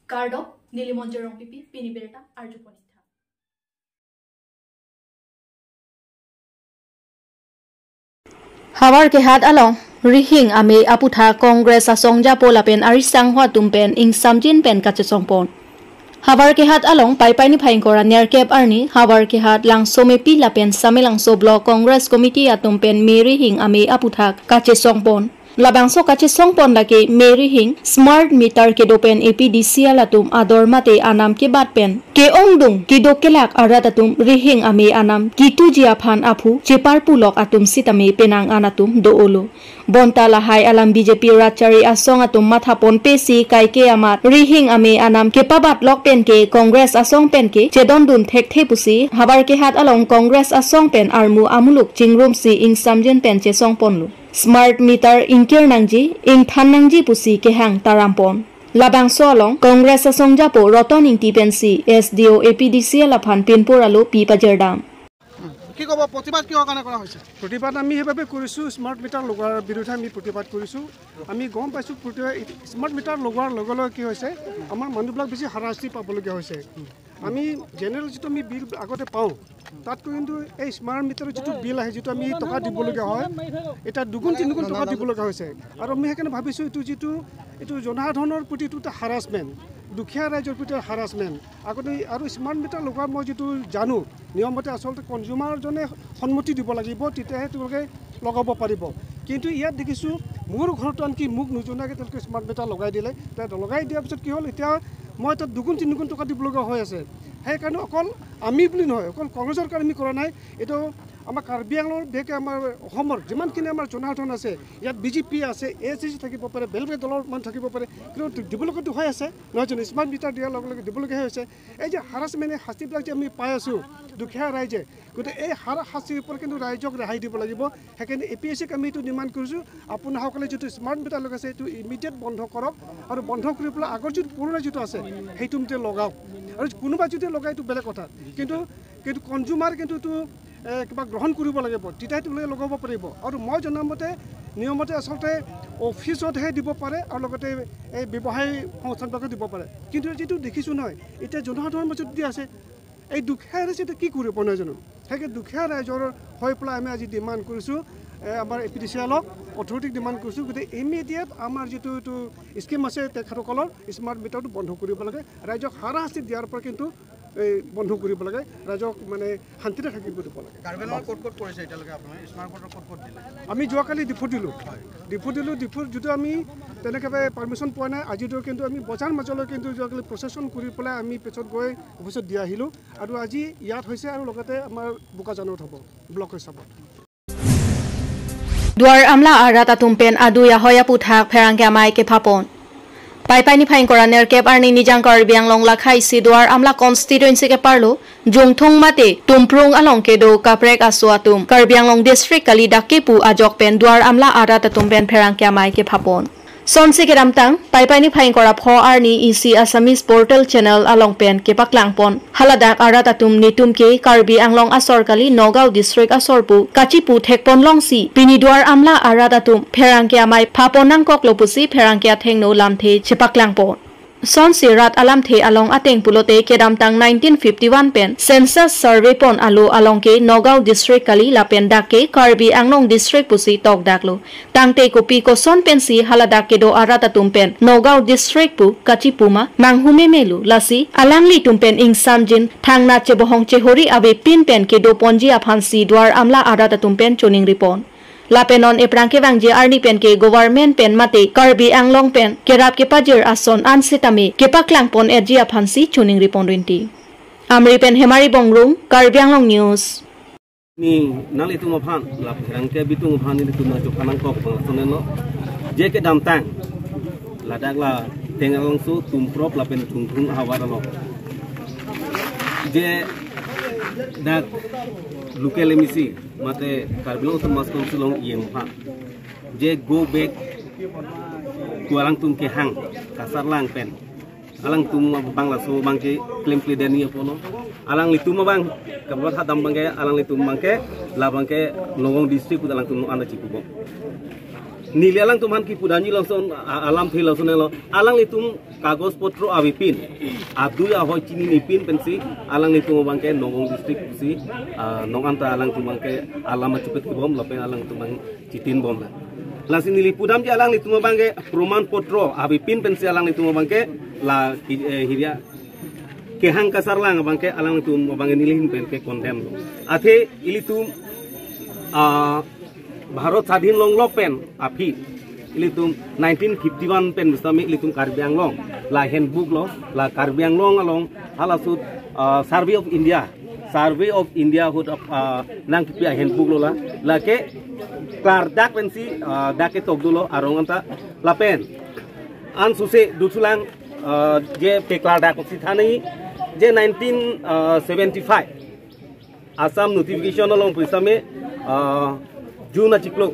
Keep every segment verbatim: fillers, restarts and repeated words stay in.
Kardom, neli Monjir Rongpipi, pini birta arjupon-ik tha. Havarkehat along Rihing Amei aputhak Congress asongjapo lapen arisangho atum pen ingsamjin pen kachesongpon. Havarkehat along Paipai niphai ingkoi ra nerkep arni Havarkehat Langsomepi lapen Samelangso Block Congress Committee atum pen Mei Rihing Amei aputhak kachesongpon. Labangso kachesongpon lake Mei Rihing smart meter kedo pen A P D C L atum ador mate anam kebat pen ke-ongdung kedo kelak arat atum Rihing Amei anam kituji aphan aphu cheparpulok atum sitame penang an atum do-olo. Bonta lahai alam B J P rat chari asong atum mathaponpe si kaike amat Rihing Amei anam kepabatlok pen ke Congress asong pen ke chedondun thekthe pusi Havarkehat along Congress asong pen armu amuluk chingrumsi ingsamjin pen chesongponlo. Smart meter ingkir nangji, ingthan nangji pusi kehang tarampon. Labangso along Congress asongjapo Roton Ingti pensi S D O A P D C L aphan pinpur alo pi pajirdam. কি ক'ব, প্ৰতিবাদ কিহৰ কাৰণে কৰা হৈছে? প্ৰতিবাদ আমি সেইবাবে কৰিছোঁ, স্মাৰ্ট মিটাৰ লগোৱাৰ বিৰুদ্ধে আমি প্ৰতিবাদ কৰিছোঁ। আমি গম পাইছোঁ, প্ৰতিবাদ, স্মাৰ্ট মিটাৰ লগোৱাৰ লগে লগে কি হৈছে, আমাৰ মানুহবিলাক বেছি হাৰাশাস্তি পাবলগীয়া হৈছে। আমি জেনেৰেল যিটো আমি বিল আগতে পাওঁ, তাতকৈ কিন্তু এই স্মাৰ্ট মিটাৰৰ যিটো বিল আহে, যিটো আমি টকা দিবলগীয়া হয়, এতিয়া দুগুণ তিনিগুণ টকা দিবলগীয়া হৈছে। আৰু আমি সেইকাৰণে ভাবিছোঁ, এইটো যিটো, এইটো জনসাধাৰণৰ প্ৰতি এইটো এটা হাৰাছমেণ্ট, দুখীয়া ৰাইজৰ প্ৰতি হাৰাছমেণ্ট। আগতে আৰু স্মাৰ্ট মিটাৰ লগোৱাৰ মই যিটো জানো, নিয়মমতে আচলতে কনজিউমাৰজনে সন্মতি দিব লাগিব, তেতিয়াহে তেওঁলোকে লগাব পাৰিব। কিন্তু ইয়াত দেখিছোঁ, মোৰ ঘৰতো আনকি মোক নজনোৱাকৈ তেওঁলোকে স্মাৰ্ট মিটাৰ লগাই দিলে। তাত লগাই দিয়াৰ পিছত কি হ'ল, এতিয়া মই তাত দুগুণ তিনিগুণ টকা দিবলগীয়া হৈ আছে। সেইকাৰণে অকল আমি বুলি নহয়, অকল কংগ্ৰেছৰ কাৰণে আমি কৰা নাই। এইটো আমাৰ কাৰ্বি আংলঙৰ বিশেষকৈ আমাৰ অসমৰ যিমানখিনি আমাৰ জনসাধাৰণ আছে, ইয়াত বি জে পি আছে, এ আই চি চি থাকিব পাৰে, বেলেগ বেলেগ দলৰ মানুহ থাকিব পাৰে, কিন্তু দিবলগীয়াটো হৈ আছে, নহয় জানো? স্মাৰ্ট মিটাৰ দিয়াৰ লগে লগে দিবলগীয়া হৈ আছে। এই যে হাৰাছমেণ্ট, এই শাস্তিবিলাক যে আমি পাই আছোঁ দুখীয়া ৰাইজে, গতিকে এই হাৰাশাস্তিৰ ওপৰত কিন্তু ৰাইজক ৰেহাই দিব লাগিব। সেইকাৰণে এ পি এছ চিক আমি এইটো ডিমাণ্ড কৰিছোঁ, আপোনাসকলে যিটো স্মাৰ্ট মিটাৰ লগাইছে, এইটো ইমিডিয়েট বন্ধ কৰক আৰু বন্ধ কৰি পেলাই আগৰ যিটো পুৰণা যিটো আছে, সেইটো মিটাৰ লগাওক। আৰু কোনোবা যদি লগায়, এইটো বেলেগ কথা, কিন্তু, কিন্তু কনজিউমাৰ কিন্তু এইটো, এ, কিবা গ্ৰহণ কৰিব লাগিব, তেতিয়াহে তেওঁলোকে লগাব পাৰিব। আৰু মই জনা মতে, নিয়মতে আচলতে অফিচতহে দিব পাৰে আৰু লগতে এই ব্যৱসায়ী সংস্থাবিলাকে দিব পাৰে। কিন্তু যিটো দেখিছোঁ নহয়, এতিয়া জনসাধাৰণৰ মাজত দি আছে, এই দুখীয়া ৰাইজে এতিয়া কি কৰিব, নহয় জানো? সেইকাৰণে দুখীয়া ৰাইজৰ হৈ পেলাই আমি আজি ডিমাণ্ড কৰিছোঁ, এ, আমাৰ এ পি ডি চি এলক, অথৰিটিক ডিমাণ্ড কৰিছোঁ, গতিকে ইমিডিয়েট আমাৰ যিটো এইটো স্কিম আছে তেখেতসকলৰ স্মাৰ্ট মিটাৰটো বন্ধ কৰিব লাগে। ৰাইজক হাৰাশাস্তি দিয়াৰ পৰা কিন্তু এই বন্ধ কৰিব লাগে, ৰাইজক মানে শান্তিৰে থাকিব দিব লাগে। কাৰ্বি আংলঙৰ ক'ত ক'ত কৰিছে এতিয়ালৈকে আপোনালোকে? স্মাৰ্ট মিটাৰ ক'ত ক'ত দিলে? আমি যোৱাকালি ডিফুত দিলোঁ, ডিফুত দিলোঁ। ডিফুত যিটো আমি তেনেকৈ পাৰ্মিশ্যন পোৱা নাই, আজিতো কিন্তু আমি বজাৰ মাজলৈ কিন্তু যোৱাকালি প্ৰচেছন কৰি পেলাই আমি পিছত গৈ অফিচত দি আহিলোঁ। আৰু আজি ইয়াত হৈছে আৰু লগতে আমাৰ বোকাজানত হ'ব, ব্লক হিচাপত। Duar Amla arat atum pen adui ahoi aputhak pherangke amei kephapon. Paipai niphai ingkoi ra nerkep arni Nijang Karbi Anglong lakha isi Duar Amla constituency keparlo Jungthung mate Tumprung along kedo kaprek aso atum Karbi Anglong district kali dak kepu ajok pen Duar Amla arat atum pen pherangke amei kephapon. Sonsi kedamtang Paipai niphai ingkoi ra pho arni isi Assamese portal channel along pen kepaklangpon. Haladak arat atum netum ke Karbi Anglong asor kali Nagaon district asor pu kachipu thekpon longsi pini Duar Amla arat atum pherangke amei phapon nangkoklo pusi pherangke athengno lamthe chepaklangpon. Sonsi rat alamthe along ateng pulote kedamtang nineteen fifty-one pen census survey pon alo along ke Nagaon district kali lapen dak ke Karbi Anglong district pusi tokdaklo. Tangte kopi koson pensi haladak kedo arat atum pen Nagaon district pu kachipu ma, manghu memelo, lasi alanglitum pen ingsamjin thangnath chebohong chehori avepin pen kedoponji aphansi Duar Amla arat atum pen choningripon. Lapen non ephrang kevangji arni pen ke government pen mate Karbi Anglong pen kerap kepajir ason an sitame kepaklangpon-etji aphansi choningripon rinti. Amri pen Hemari Bongrung, Karbi Anglong News. Ni nanglitum aphan, la pherangke abitung aphan nelitum nangchokha nangkok bang soneno. Je kedamtang ladak la Tengalangso, Tumprok lapen Jungthung ahavar along, je dak local M A C mate Karbi Anglong Autonomous Council along E M aphan, je go back to alangtum kehang Kasarla angpen, alangtum abang laso abang ke claim kledeni apono. Alanglitum abang, kabat hadam abang ke, alanglitum abang ke, labang ke Nagaon district pu alangtum no anda chipubo. Neli alangtum aphan kipudamji lason, a-, alamthe lasonlo. Alanglitum kagos potro avepin, adui ahoi chinine pin pensi alanglitum abangke Nagaon district si, ah, non anta alangtum abangke alam achupet kebom lapen alangtum abang chitin bomlo. Lasi neli pudamji alanglitum abangke proman potro avepin pensi alanglitum abangke la ki-, eh, hirya kehang kasarlang abangke alanglitum abangke neli ahin pen ke condemn lo. Athe ilitum, ah, Bharat sadhin longlok pen aphi, ilitum nineteen fifty-one pen pusitame ilitum Karbi Anglong la handbook lo, la Karbi Anglong along halaso, ah, Survey of India, Survey of India ahut, ah, nangkipi a-handbook lo la, lake klardak pensi, ah, dak ketok dolo arong anta lapen ansose duthulang, ah, je peklardak si thanai je nineteen seventy-five Assam notification along pusitame, ah, June achiklo,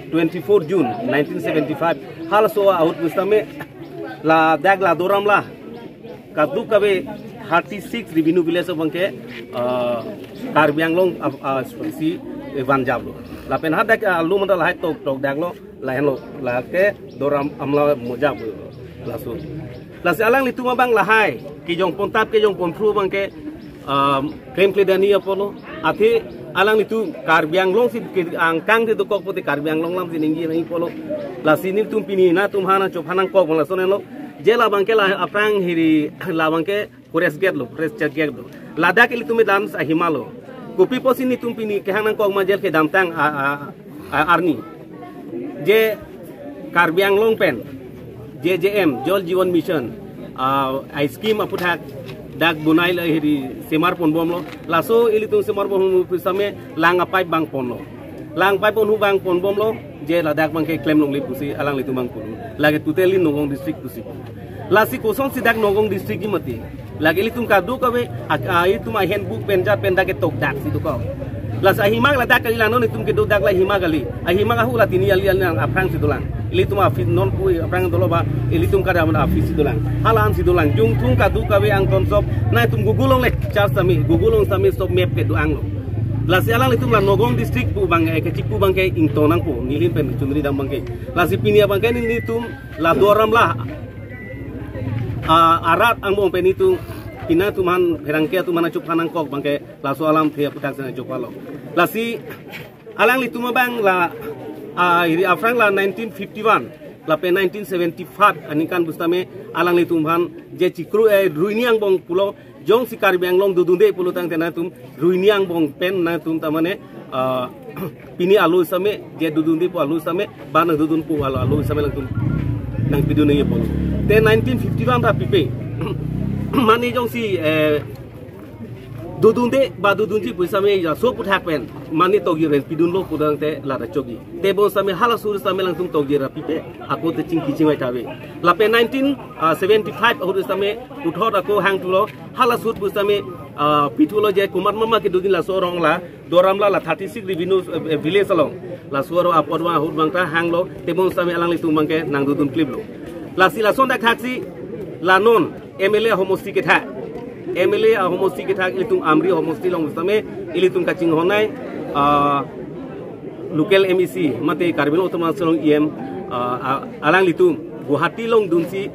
twenty-four June nineteen seventy-five, halaso ahut pusitame ladak la Doramla kadokave thirty-six revenue village abangke, ah, Karbi Anglong, ah, ah, si, eh, vanjap lo. Lapen hadak, ah, lo mandal hai tok tok dak lo, lahenlo, lake Doramla mojap lo. Laso. Lasi alanglitum abang lahai kejong pontap kejong ponphru abangke, um, klemkledetji apotlo. Athe alanglitum Karbi Anglong si ke angkang te dokok pute Karbi Anglong alam si ningje nangji apotlo. Lasi nelitum pini nangtum aphan chophan nangkok abang lasonlo. Je labangke la aphrang hiri labangke forest gate lo, forest check gate lo. Ladak ilitum dam ahima lo. Kopi pusi nelitum pini kehang nangkok ma je kedamtang a, a, a, arni. Je Karbi Anglong pen, J J M, Jal Jeevan Mission, ah, a-scheme aputhak dak bonai lo hiri semar ponbomlo. Laso ilitum semar ponbom pusitame lang a-pipe bang ponlo. Lang pipe ponhu bang ponbomlo, je ladak abangke klem longle pusi alanglitum abang pudun. Lake totally Nagaon district pusi. Lasi kosonsi dak Nagaon district ji mati. Lake ilitum kadokave, ak-, a, ilitum a-handbook pen jat pen dak ketok dak si dokok. Lasi ahimak ladak kali la non itum kedo dak la ahimak kali. Ahimak ahut la tini ali ali nang aphrang si dolang. Ilitum a-office non pu aphrang dolo ba, ilitum kada man office si dolang. Hala-an si dolang. Jungthung kadokave angtonsop, nangtum Google along le search sami, Google along sami sop map kedo-ang lo. Lasi alanglitum la Nagaon district pu abang, eh, kechik pu abangke ingtong nangpo, neli ahin pen chunri dam abangke. Lasi pini abangke nelitum la Doramla, ah, arat angbong pen itum, pini nangtum aphan pherangke atum aphan chophan nangkok abangke, laso alamthe aputhak si nangchophanlo. Lasi alanglitum abang la, ah, hiri aphrang la nineteen fifty-one lapen nineteen seventy-five aningkan pusitame alanglitum aphan je chikru, eh, ruini angbong pulo, jongsi Karbi Anglong dodunde pulo tangte nangtum ruini angbong pen nangtum tamane, ah, pini alo same je dodunde pu alo same ba nangdodun pu alo, alo same nangtum nangpidun nangji pulo. Te nineteen fifty-one ta pipe. Mane jongsi, eh, dodunde ba dodunji pu same laso aputhak pen mane tokji pen pidunlo pu tangte lata chokji. Tebon same halaso same nangtum tokji ra pipe, ako te chingki chingvai ta ave. Lapen nineteen seventy-five ahut same puthot ako hangthulo, halaso ahut pu same, ah, pithulo je komat mama kedodun laso arong la Doramla la thirty-six revenue, eh, village along. Laso arong apot abang ahut abang ta hanglo, tebon same alanglitum abangke nangdodun kliplo. Lasi lason dak thaksi la non M L A ahomosti kethak. M L A ahomosti kethak ilitum Amri ahomosti along same ilitum kachinghon-ai, ah, local M A C, mate Karbi Anglong Autonomous Council along E M, ah, a-, alanglitum Guwahati along dunsi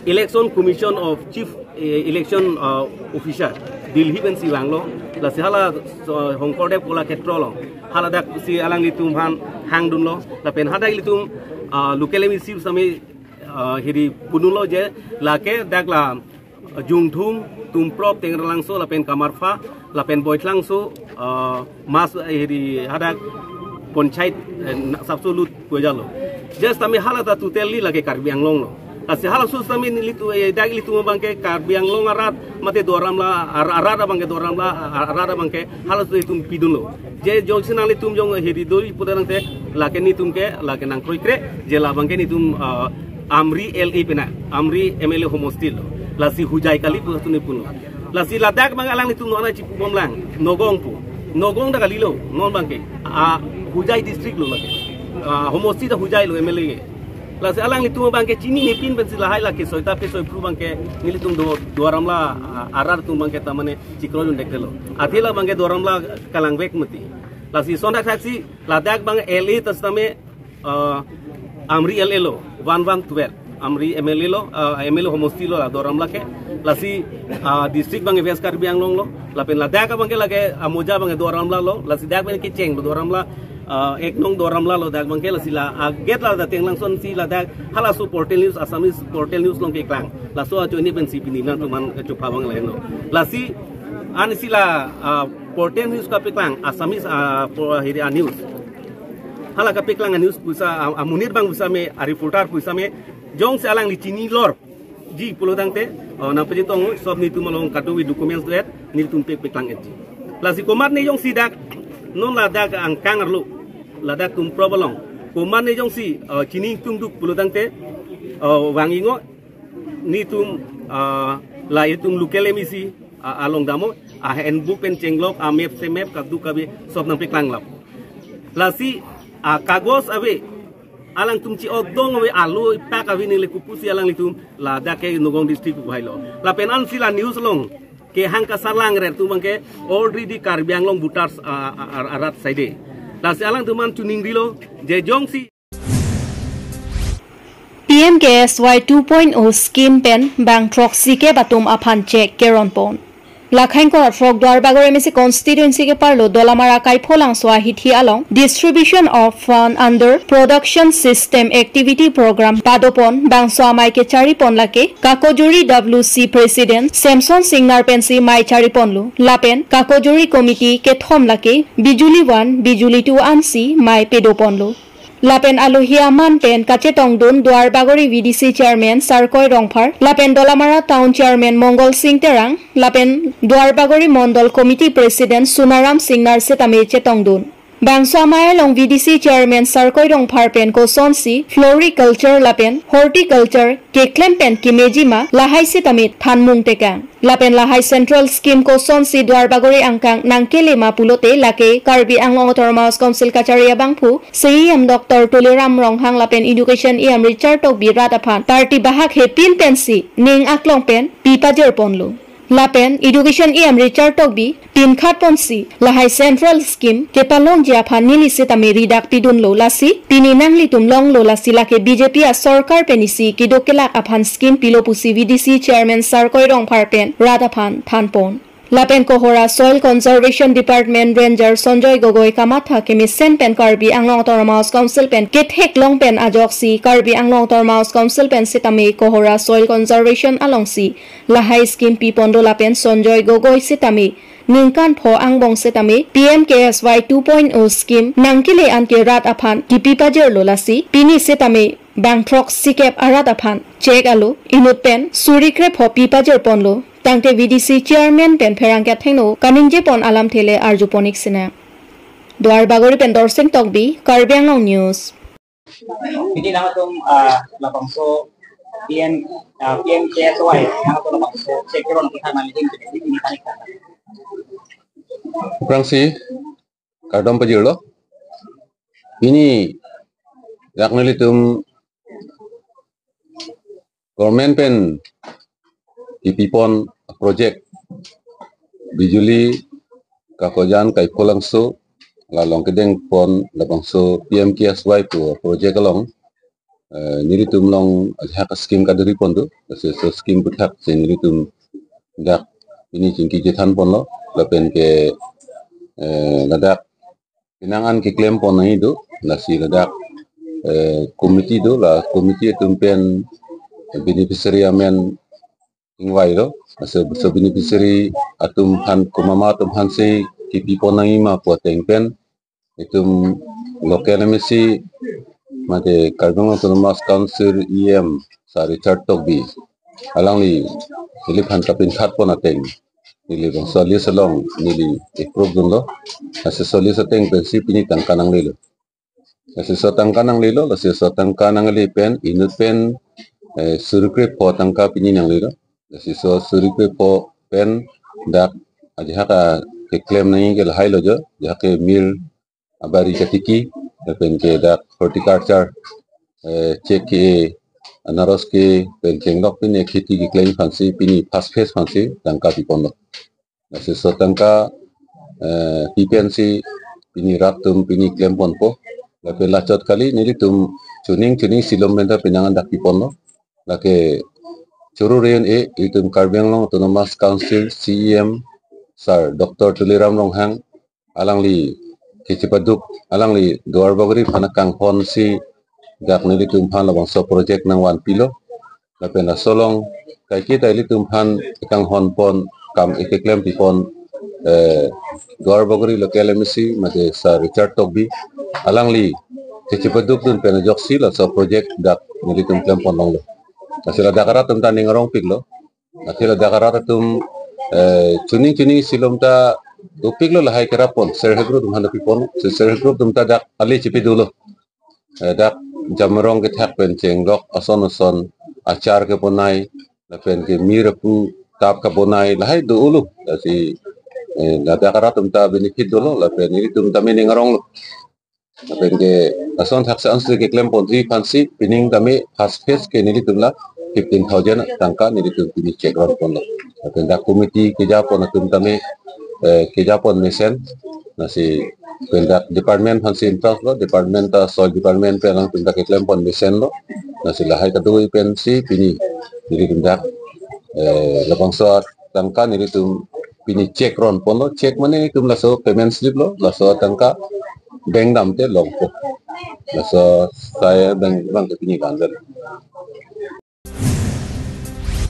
Election Commission of Chief, eh, Election, ah, Officer Delhi pensi vanglo. Lasi hala, so, Shonkordev Kalakshetra along. Hala dak si alanglitum aphan hangdunlo. Lapen hadak ilitum, ah, local M A C same, ah, hiri pudunlo je lake dak la Jungthung, Tumprop, Tengralangso, lapen Kamarpha, lapen Boithlangso, ah, mas, eh, hiri hadak panchayat, eh, na-, sapso lut pu ajat lo. Just ami hala ta totally lake Karbi Anglong lo. Lasi halaso sami nelitum, eh, dak ilitum abangke Karbi Anglong arat, mate Doramla ar-, arat abangke Doramla ar-, arat abangke halaso itum pidunlo. Je jongsi nanglitum jong hiri doi pu tangte lake nelitum ke, lake nangkroikre, je labangke nelitum, ah, Amri L A pena, Amri M L A homosti lo. Lasi Hojai kali pu tuni pulo. Lasi ladak abang alanglitum non ana chipubomlang, Nagaon pu. Nagaon ta kalilo, non abangke. Ah, Hojai district lo lake. Ah, homosti ta Hojai lo M L A ke. Lasi alanglitum abangke chinine pin pensi lahai lake soita pe soiphru abangke nelitum do Doramla, ah, arat atum abangke tamane chikro jun deklelo. Athe labangke Doramla kalangvek mati. Lasi sondak thaksi ladak abang L A ta setame, uh, Amri L A lo, one one twelve. Amri M L A lo, uh, M L A homosti lo la Duar Amla ke. Lasi, uh, district abang West Karbi Anglong lo. Lapen ladak abang ke lake Amoja abang Duar Amla lo. Lasi dak abang kecheng lo Duar Amla, uh, ek nong Duar Amla lo dak abang ke. Lasi la aget la dateng langson si ladak halaso portal news, Assamese portal news along keklang. Laso ajoine pensi pini nangtumphan kachupha abang lahenlo. Lasi ansi la, uh, portal news kapeklang, Assamese, uh, po-, hiri a news. Hala kapeklang a news pu sa, a, amonit abang pu setame, a reporter pu setame, jongsi alangli chini lorji pulotangte, uh, nangpajirtong, sob nelitum along kadokave documents do-et, nelitum pek peklang-etji. Lasi komatne jongsi dak, non ladak angkang arlo, ladak Tumprop along, komatne jongsi, uh, chini ingtung duk pulotangte, uh, vang-iknon, nelitum, uh, la itum local M A C, uh, along damnon, a handbook pen chenglok, a map se map, kadokave sob nangpeklang lap. Lasi, a kagos ave, alangtum chi-otdun ave, alo ipak ave neli kopusi alanglitum ladak ke Nagaon district pu hailo. Lapen ansi la news along kehang kasarlang rer atum abang ke already Karbi Anglong voters, ah, ah, ah, arat side. Lasi alangtum aphan choningrilo, je jongsi P M K S Y two point oh scheme pen bang throksi kep atum aphan cheque keronpon. Lakhain kor throk Duarbagori M A C constituency ke-arlo Dolamara Kaipholangso ahithi along distribution of fund under production system activity program padopon bangso amei kecharipon lake Kakojuri W C president Samson Singnar pensi mei chariponlo. Lapen Kakojuri committee kethom lake Bijuli one, Bijuli two ansi mei padoponlo. Lapen alohi aman pen kachetongdun Duarbagori V D C chairman Sarkoi Rongphar, lapen Dolamara town chairman Mongol Sing Terang, lapen Duarbagori Mondol Committee President Sunaram Singnar setame chetongdun. Bangso amei along V D C chairman Sarkoi Rongphar pen kosonsi floriculture lapen horticulture keklem pen kemejima lahai setame thanmung tekang. Lapen lahai central scheme kosonsi Duarbagori angkang nangkelema pulote lake Karbi Anglong Autonomous Council kachari abangphu C E M Doctor Tuliram Ronghang lapen Education E M Richard Tokbi rat aphan party bahak hepin pensi ning aklong pen pipajirponlo. Lapen Education E M Richard Tokbi pinkhatponsi lahai central scheme kepalongji aphan neli setame ridak pidunlo, lasi pini nanglitum longlo, lasi lake B J P asorkar pen isi keduk kelak aphan scheme pilo pusi V D C chairman Sarkoi Rongphar pen rat aphan thanpon. Lapen Kohora Soil Conservation Department Ranger Sanjoy Gogoi kamatha kemesen pen Karbi Anglong Autonomous Council pen ketheklong pen ajoksi Karbi Anglong Autonomous Council pen setame Kohora Soil Conservation alongsi lahai scheme piponlo, lapen Sanjoy Gogoi setame ningkan pho angbong setame P M K S Y two point oh scheme nangkele anke rat aphan kipipajirlo, lasi pini setame bang throksi kep arat aphan cheque alo inut pen suri krepho pipajirponlo. Tangte V D C chairman pen pherangke athengno kaningjepon alamthe le arjupon-ik sinang. Duarbagori pen Dorsing Tokbi, Karbi Anglong News. Pini nangtum, ah, labangso P M, ah, P M K S Y, nangtum labangso cheque keron kita nangli pini panik. Aphrangsi kardom pajirlo. Pini dak nelitum government pen kipipon project Bijuli Kakojan Kaipholangso, la along kedengpon labangso P M K S Y pu project along, eh, nelitum along ajahak scheme kaduri pon do, lasi laso scheme aputhak si nelitum dak pini chingki chethanponlo, lapen ke, eh, ladak penang an keklempon nangji do, lasi ladak, eh, committee do, la committee atum pen beneficiary amen ingvailo, laso, laso beneficiary atum aphan komat atum aphansi kipipon nangjima pu ateng pen, itum local M A C, mate Karbi Anglong Autonomous Council E M Sir Richard Tokbi, alangli neliphan kapinkhatpon ateng, neli bangso list along neli approve dunlo, lasi laso list ateng pensi pini tangka nanglelo. Lasi laso tangka nanglelo, lasi laso tangka nangle pen, inut pen, eh, suri krepho tangka pini nanglelo. Lasi laso suri krepho pen dak ajahak keklem nangji ke lahailo jo, ajahak ke mir abari katiki, lapen ke dak horticulture, eh, cheque ke, anaros ke, pen chenglok pine kheti keklem aphansi, pini first phase aphansi tangka piponlo. Lasi laso tangka, eh, pi pensi pini rat atum pini klem ponpo. Lapen lachot kali nelitum chuning chuning silom pen ta penang an dak pi ponlo. Lake choro reyon e itum Karbi Anglong Autonomous Council C E M Sir Doctor Tuliram Ronghang, alangli kechepaduk, alangli Duarbagori aphan kanghon si dak nelitum aphan labangso project nangvan pilo. Lapen laso along kaike ta ilitum aphan kanghon pon, kam ekeklem pi pon, eh, Duarbagori local M A C mate Sir Richard Tokbi, alangli kechepaduk dun pen ajoksi laso project dak nelitum klem pon longlo. Lasi ladak arat atum ta ning arong piklo. Lasi ladak arat atum, eh, chuning chuning silom ta dopiklo, lahai kerap pon, Self Help Group atum aphan dopi pon, Self Help Group atum ta dak ale chepi dolo. Eh, dak jamrong kethak pen chenglok ason ason, achar kebonai, lapen ke mir apu tap kebonai, lahai do ulu. Lasi, eh, ladak arat atum ta benefit dolo, lapen nelitum tame ning aronglo. Lapen ke ason thaksa ansi keklem ponji aphansi pining tame first phase ke nelitum la fifteen thousand tangka nelitum pini check run ponlo. Lapen dak committee keja pon atum tame, eh, keja pon mesen. Lasi pen dak department aphansi in-charge lo, department ta soil department pen alangtum ta keklem pon mesen lo. Lasi lahai kadoi pensi pini nelitum dak, eh, labangso tangka nelitum pini check run ponlo. Check mane nelitum laso payment slip lo, laso tangka bank damte longpo. Laso saya bank, bank ke pini kan.